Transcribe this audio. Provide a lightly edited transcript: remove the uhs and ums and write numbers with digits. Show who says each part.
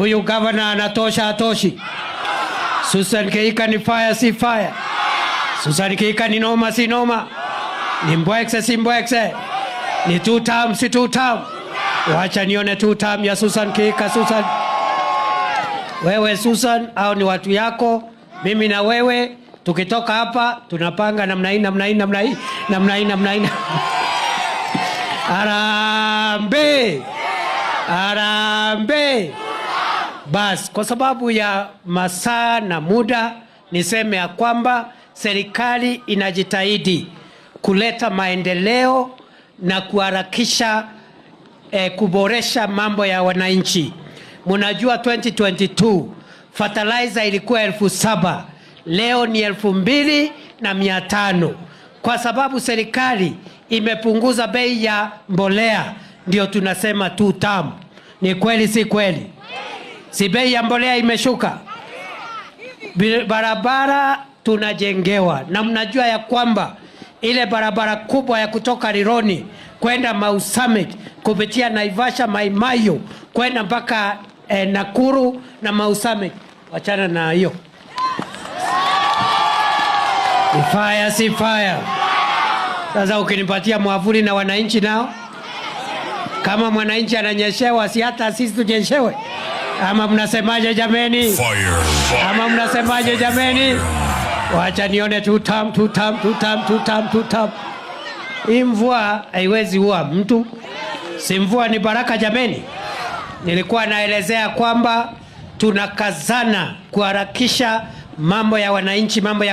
Speaker 1: Huyu gavana anatosha, atoshi? Susan Kihika ni fire, si fire? Susan Kihika ni noma, si noma? Ni mbwekse, si mbwekse? Ni two term, si two term? Wacha nione two term ya Susan Kihika. Susan, wewe Susan, au ni watu yako, mimi na wewe tukitoka hapa tunapanga namna hii, namna hii, namna hii, namna hii, namna hii. Harambee! Harambee! Bas, kwa sababu ya masaa na muda, niseme ya kwamba serikali inajitahidi kuleta maendeleo na kuharakisha kuboresha mambo ya wananchi. Munajua 2022 fertilizer ilikuwa 7,000, leo ni 2,500 kwa sababu serikali imepunguza bei ya mbolea, ndio tunasema two term. Ni kweli si kweli? Si bei ya mbolea imeshuka? Barabara tunajengewa, na mnajua ya kwamba ile barabara kubwa ya kutoka Rironi kwenda Mau Summit kupitia Naivasha, Mai Mahiu kwenda mpaka Nakuru na Mau Summit, wachana na hiyo. Ni fire, si fire? Sasa ukinipatia mwavuli na wananchi nao, kama mwananchi ananyeshewa, si hata sisi tunyeshewe? Ama mnasemaje jameni?
Speaker 2: Fire.
Speaker 1: Ama mnasemaje jameni? Wacha nione two term, two term, two term, two term, two term. Hii mvua haiwezi ua mtu, si mvua ni baraka jameni? Nilikuwa naelezea kwamba tunakazana kuharakisha mambo ya wananchi, mambo ya